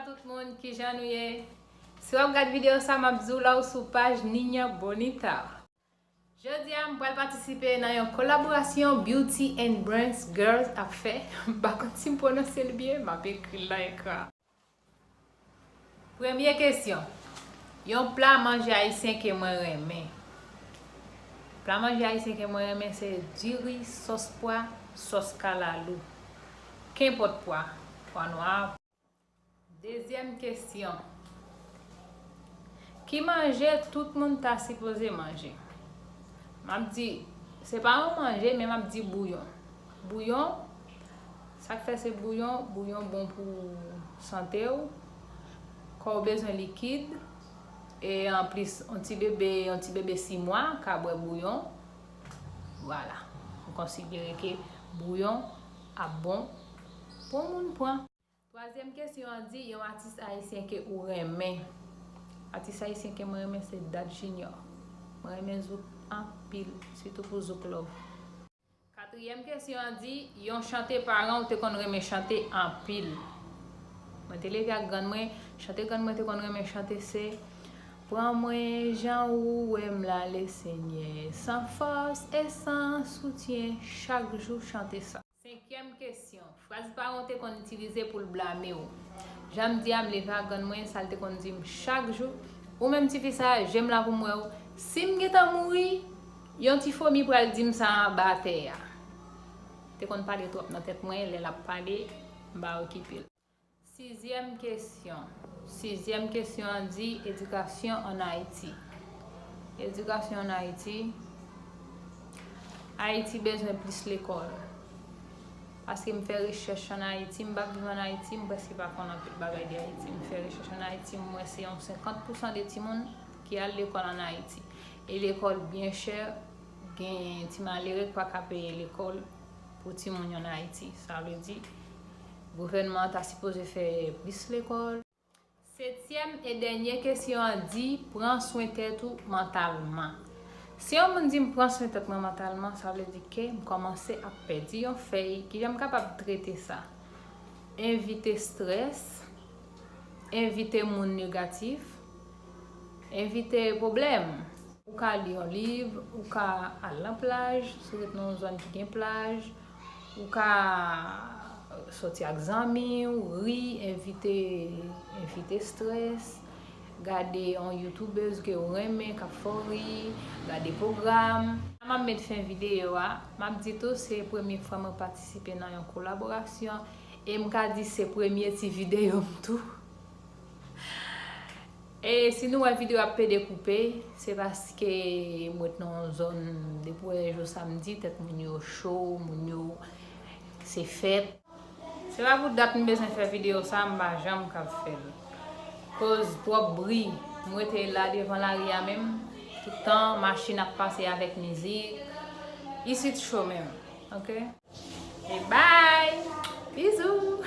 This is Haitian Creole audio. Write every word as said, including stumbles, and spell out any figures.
Tout moun, kijan nou ye? Si w ap gad videyo sa, m ap di w la ou sou paj Niña Bonita. Jodi a, m pral patisipe nan yon kolaborasyon Beauty and Brains Girls ap fè. M pa konn si m pwononse l byen, m ap ekri l nan ekran. Premye kesyon. Yon pla manje ayisyen ke mwen renmen. Pla manje ayisyen ke mwen renmen se diri, sòs pwa, sòs kalalou. Kenpòt pwa. Pwa nwa. Dezyèm kesyon. Ki manje tout moun ta sipoze manje? M ap di, se pa yon manje, men m ap di bouyon. Bouyon, sa k fè se bouyon, bouyon bon pou sante w. Kò w bezwen likid. E anplis, yon ti bebe, yon ti bebe sis mwa ka bwè bouyon. Vwala. M konsidere ke bouyon ap bon pou moun pran. Twazyèm kesyon an di, yon atis ayisyen ke ou renmen. Atis ayisyen ke mwen renmen se Dad Junior. Mwen renmen zouk anpil, sitou pou zouk love. Katriyèm kesyon an di, yon chante paran w te konn renmen chante anpil. Mwen te leve ak grann mwen, chante grann mwen te konn renmen chante se, pran mwen jan ou wè m la, Lesenyè, san fòs e san soutyen, chak jou chante sa. Senkyèm kesyon. Fraz paran w te konn itilize pou l blame w. Jan m di a, m leve ak grann mwen, sa l te konn di m chak jou. Ou menm tifi sa, je m la pou m wè w. Si m gentan mouri, yon ti fomi pral di m sa anba tè a. Te konn pale twòp nan tèt mwen, lè l ap pale, m pa okipe l. Sizyèm kesyon. Sizyèm kesyon an di, edikasyon ann Ayiti. Edikasyon ann Ayiti. Ayiti bezwen plis lekòl. Paske m fè rechèch ann Ayiti, m pa viv ann Ayiti, m prèske pa konn anpil bagay de Ayiti. M fè rechèch ann Ayiti, m wè se yon senkant pousan de timoun ki al lekòl ann Ayiti. E lekòl byen chè, gen ti malere k pa ka peye lekòl pou timoun yo ann Ayiti. Sa vle di, gouvènman an ta sipoze fè plis lekòl. Setyèm e dènye kesyon an di, pran swen tèt ou mantalman. Si yon moun di m pran swen tèt mwen mantalman, sa vle di ke m kòmanse ap pèdi yon fèy. Kijan m kapab trete sa? Evite strès, evite moun negatif, evite pwoblèm. Ou ka li yon liv, ou ka al nan plaj, si w ret nan yon zòn ki gen plaj, ou ka sòti ak zanmi w, ri, evite, evite strès, gade yon youtubèz ke w renmen k ap fè w ri, gade pwogram. M ap met fen videyo a, m ap di tou se premye fwa mwen patisipe nan yon kolaborasyon e m ka di se premye ti videyo m tou. E si nou wè videyo ap pede koupe, se paske m ret nan yon zòn depi w wè jou samdi, tèt moun yo cho, moun yo se fèt. Se pa pou dat m bezwen fè videyo sa, m pa janm ka fè l. Koz twòp bri, m rete la devan lari a menm, tout tan machin ap pase avèk mizik. Isit cho menm, oke? E bye! Bizou!